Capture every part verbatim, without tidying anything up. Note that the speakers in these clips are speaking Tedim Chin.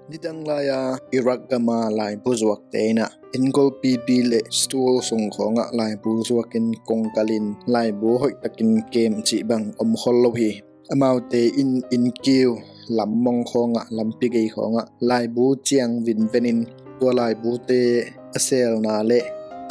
Nidang lai-a Iraq gama laibu zuakte in ah inn golpipi le stool sung khawngah laibu zuakin kongkalin laibu hoihtakin kem cih bang om khol lo hi. Amaute in innkiu lammong khawngah, lampi gei khawngah laibu ciang vinvenin tua laibute a selna le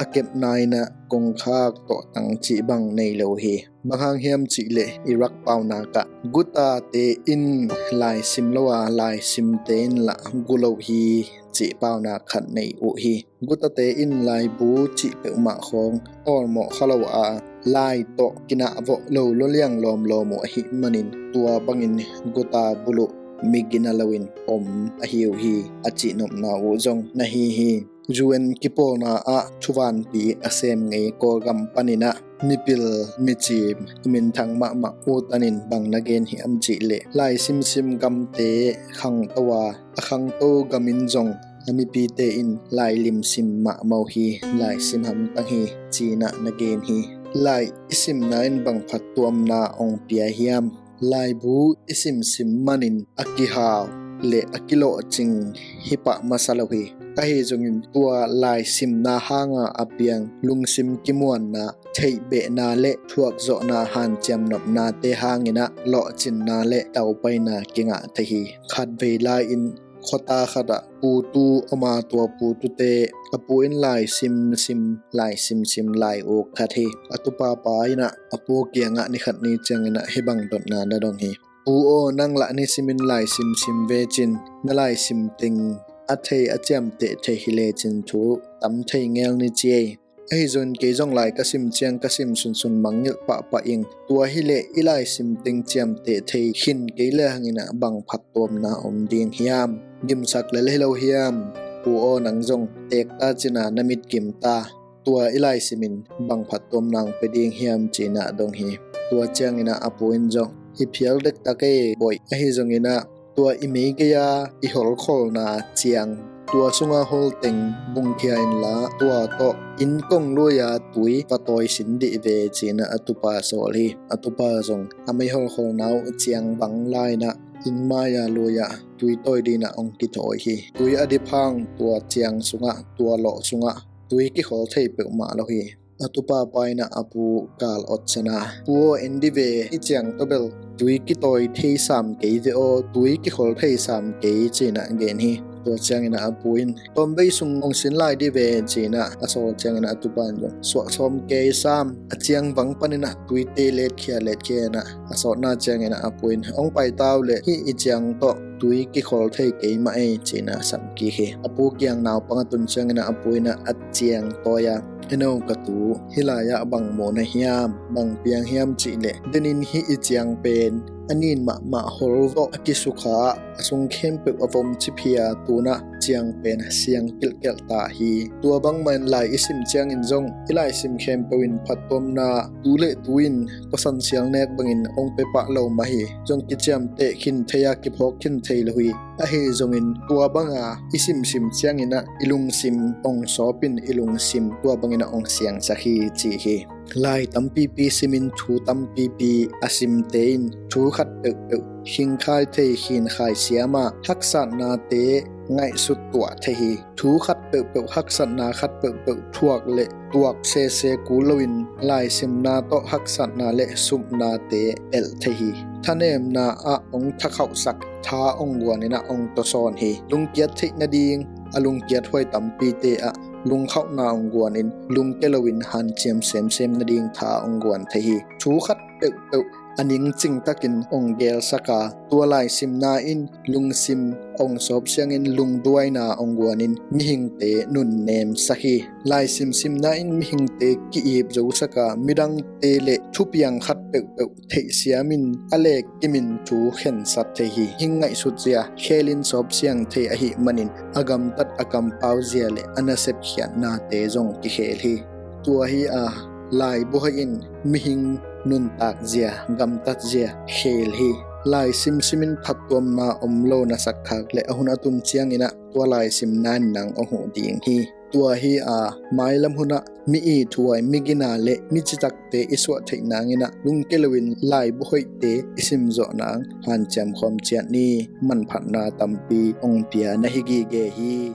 a kepna in ah kongkhak tawhtang cih bang nei lo hi. Bang hang hiam cih leh Iraq paunak ah gutate in laisim lo a, laisimte in lah gu lo hi cih paunak khat nei uh hi. Gutate in laibu cih peuhmah khawng awlmawh kha lo a, lai tawh kinah vawh lo lawliang lawmlawm uh ahih manin tua bangin guta buluh mi gina loin om ahi uh hi, a cihnopna uh zong na hi hi. U N kipawlna ah thuvanpi a sem ngei Kawlgam panin ah mipil micim minthang mahmah U Tan in bang na gen hiam cih leh, laisimsim gamte khangto a, a khangto gam in zong a mipite in lai limsim mahmah uh hi, laisim hamtang hi, ci-in ah na gen hi. Lai i simna in bang phattuamna ong pia hiam? Laibu i simsim manin a kihau le a kilawhcing hi pah masa lo hi. Ahi zongin tua laisimna hanga a piang lungsim kimuanna, theihbehna le thuakzawhna hanciam nopnate hangin ah lawhcinna le taupaina kingah thei hi. Khatvei lai-in khuata khatah putu om a, tua putute a pu in laisimsim, laisimsim lai uk khat hi. A tupapa in ah a pu kiangah nikhat ni ciangin ah hih bang dotna na dong hi. Pu aw, nang lah nisimin laisimsim ve cin, na laisim teng a thei a ciamteh thei hi lecin thu tam thei ngel ni ci ei. Ahi zongin kei zong lai ka sim ciang ka sim sunsun mangngilh pahpah ing. Tua hileh i laisim teng ciamteh thei khin kei le hangin ah bang phattuamna om ding hiam? Gimsak lel hi lo hiam? Pu aw, nang zong teek ta cin a na mit kim ta. Tua i laisim in bang phattuamna ong pia ding hiam, ci-in ah dong hi. Tua ciangin ah a pu in zong, hi phial dektak ei, bawi. Ahi zongin ah tua i mei gei-a i holkholna ciang, tua sunga holteng bungkhia inla, tua tawh inn kong lui-a tui va tawi sin dih ve, ci-in ah a tupa sawl hi. A tupa zong a mei holkholna uh ciang bang lai-in ah inn mai-a lui-ah tui tawi dingin ah ong kithawi hi. Tui a dip hang tua ciang sungah, tua lawh sungah tui kikhol thei peuhmah lo hi. A tupapa in ah a pu kal otsan a, pu aw, en dih ve, hih ciang tawh bel tui kitawi thei sam kei ve aw, tui kikhol thei sam kei, ci-in ah gen hi. Tua ciangin ah a pu in, tawmvei sung ong sin lai dih ve, ci-in ah a sawl ciangin ah a tupa in zong suak sawm kei sam, a ciang vang panin ah tuite letkhia letkhia in ah a sawtna ciangin ah a pu in, ong pai ta uh leh, hih i ciang tawh tui kikhol thei kei mah ei, ci-in ah sam kik hi. A pu kiang naupang a tun ciangin ah a pu in ah a ciang tawi a, e no ka tu, hih lai-ah bang mu na hiam, bang piang hiam cih leh, denin hih i ciang pen a nin mahmah hol vawh a kisukha a, a sung khempeuh a vom cip hi a, tu-in ah ciang pen siang kilhkelh ta hi. Tua bangmah in lai i sim ciangin zong i laisim khempeuh in phattuamna tu le tu in khuasan sial nek bangin ong pia pah lo mah hi. Zong kiciamteh khin thei a, kiphawk khin thei lo hi. Ahi zongin tua banga i simsim ciangin ah i lungsim ong sawp in, i lungsim tua bangin ah ong siangsak hi, ci hi. Lai tampipi simin thu tampipi a simte in thu khat peuhpeuh khingkhai thei, khinkhai siam a, haksatnate ngaihsut tuah thei hi. Thu khat peuhpeuh, haksatna khat peuhpeuh thuak le tuak sese kul loin laisimna tawh haksatna le supnate pelh thei hi. Thanemna ah ong thakhauhsak, tha ong guan in ah ong tawsawn hi. Lungkiat theih nading a lungkiat huai tampite ah lungkhauhna ong guan in, lungke loin hanciam semsem nading tha ong guan thei hi. Thu khat peuhpeuh a ningcing takin ong gelsak a, tua laisimna in lungsim ong sawp siangin lungduaina ong guan in mihingte nunnemsak hi. Laisim simna in mihingte ki-ip zosak a, midangte le thupiang khat peuhpeuh theihsiam in a lek kimin thu khensat thei hi. Hing ngaihsut zia, khelin sawp siang thei ahih manin a gamtat a kampau zia le a nasep khiatnate zong kikhel hi. Tua hi a, laibu hoih in mihing nuntak zia, gamtat zia khel hi. Laisim simin phattuamna om lo na sak khak le a hun a tun ciangin ah tua laisimna in nang ong huh ding hi. Tua hi a, mailam hunah Mi ithuai, migina le mi citakte i suah theih nangin ah lungke loin laibu hoihte i simzawh nang hanciam khawm ciat ni. Manphatna tampi hong pia na hi gige hi.